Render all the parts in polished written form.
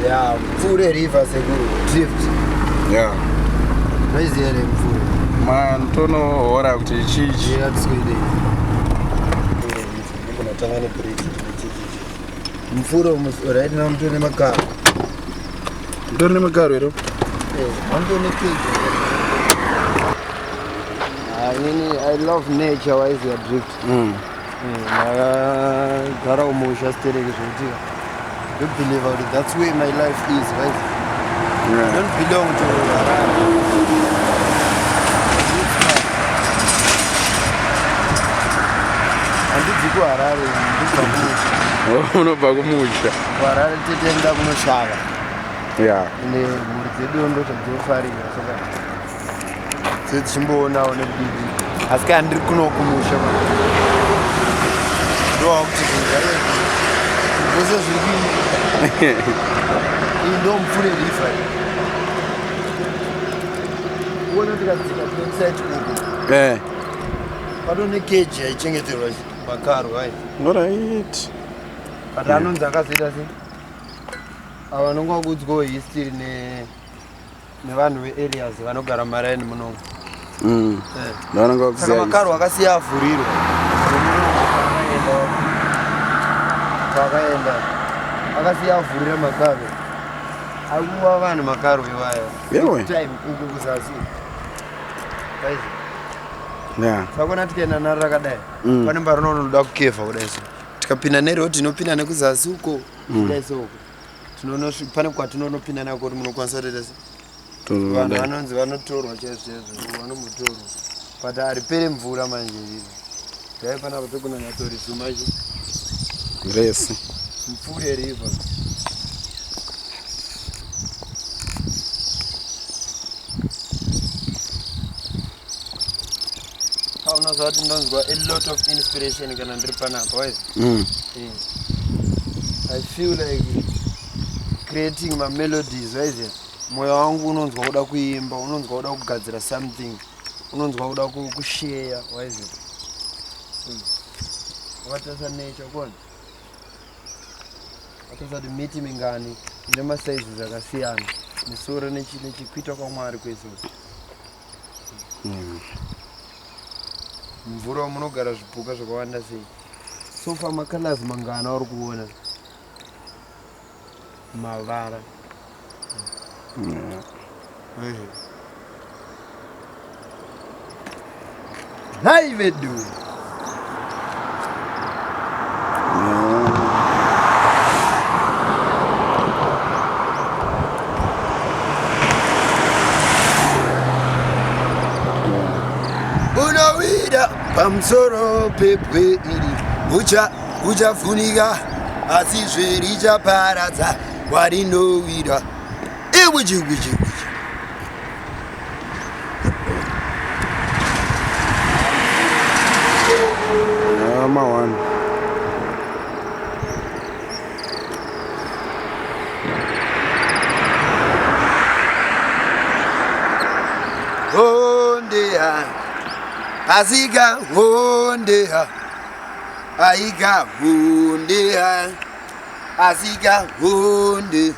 Ya, Mupfure River sekuru, drift. Ya. Noiziva here Mupfure? Man, tonohora kuti chichi. Yeah, tiswede. Ndinotanga nebridge chichichi. Mupfure right now mutori nemakaro. Mutori nemakaro here? Eh, mutori nekeji. Inini I love nature, waiziya drift. Ndakagara kumusha stereki zvekuti ndobelieve kuti that's where my life is, right? I don't belong to Harare. Handibvi kuHarare, ndibva kumusha. Unobva kumusha. KuHarare totenda kunoshava. Ende mhuri dzedu ndo zvadzinofarira, saka sedzichimboonawo nekudidi, asi kana ndiri kuno kumusha ndowakuti zvinhu zvacho zvese zviri kuitika. Iyi ndo Mupfure River. Uona tikadzika kunosaiti uko pato nekeji yaichengeterwa makaro ai. Alright. But anonzi akazoita sei, ava vanonga kuudzwawo history nevanhu veareas vanogara maraini munomu. Vanonga Saka kuziva. makaro akasiya avhurirwa paakaenda, akasiya avhurira makaro akuwa vanhu makaro iwayo. Yewe. Time uku kuzasi aizi. Sakona tikaenda naro rakadai, pane mbarinonoda kukevha kudai, so tikapinda neroad inopinda nekuzasi uko kudai, so uko pane kwatinonopinda nako kuti munokwanisa kutoita se vanhu vanonzi vanotorwa chaizvo chaizvo, vanombotorwa, but haripere mvura manje riri dai panapa tokunanyatsorizuma chi. Rese. Mupfure River. Paunoziva kuti ndonzwa a lot of inspiration kana ndiri panapa, waizi. I feel like creating mamelodies, waiziva. Mwoyo wangu unonzwa kuda kuimba, unonzwa kuda kugadzira something, unonzwa kuda kushare, waiziva. Wakatarisa nature kuona, watarisa kuti miti mingani ine masizes akasiyana, misoro nechikuita kwaMwari kwese. Mvura munogara zvipuka zvakawanda sei. So far macolors mangana uri kuona? Mavara. Nhai vedu. Unowira pamusoro pebwe iri ucha uchafunika, asi zve richaparadza warinowira iwichi wichi wichi. Yeah, ma one. Hondeha asika hondeha aika hondeha asika honde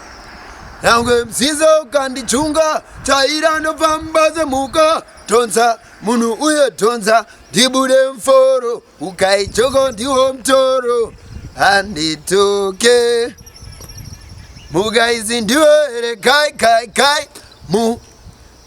nangwe mzizo ukandichunga chaira ndofamba semhuka tonza munhu uye tonza ndibude muforo ukaichoko ndiwo mutoro handitoke mhuka idzi ndiwo here kai kai kai mu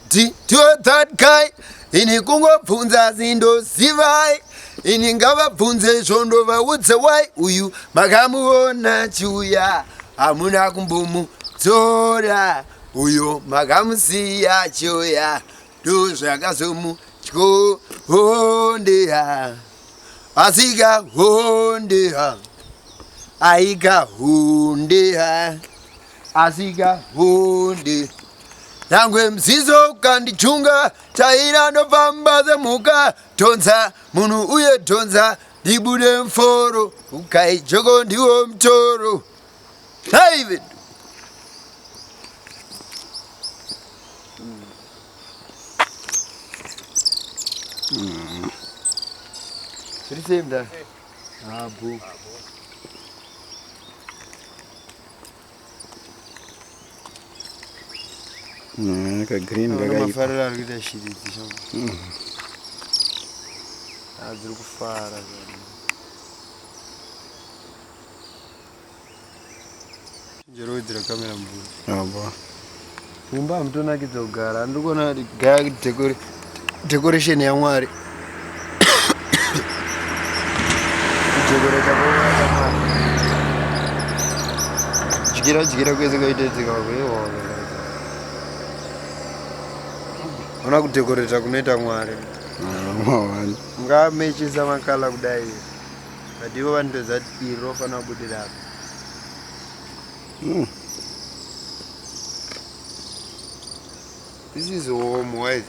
ndiwo that guy. Ini kungobvunza zindozivai, ini ngavabvunze zvondo vaudze wai uyu makamuona chiuya hamuna kumbomudzora, uyo makamusiya chiuya ndozvakazomutyondeya asika hondeya aika hondeya asika honde nangwe mzizo ukandichunga chaira ndofamba semhuka tonza munhu uye tonza ndibude muforo ukaijoko ndiwo mutoro David. Zviri sei mudhara? Ah, boo. Ka green kakaipa. Mafariro ari kuita shiri idzi sha. Ah, dziri kufara zvaro. Njero wedzera kamera mvura. Abo. Mumba hamutonakidza kugara. Ndiri kuona kuti gaya decoration yaMwari. Kudecorata kwaMwari. Dyira dyira kwese kwaitedzeka kwewa. Ona kudecorata kunoita Mwari. Mawani. Mungamechisa makala kudai. But ivo vanotoziva kuti iri rofanira kubudira apa. This is home, wise.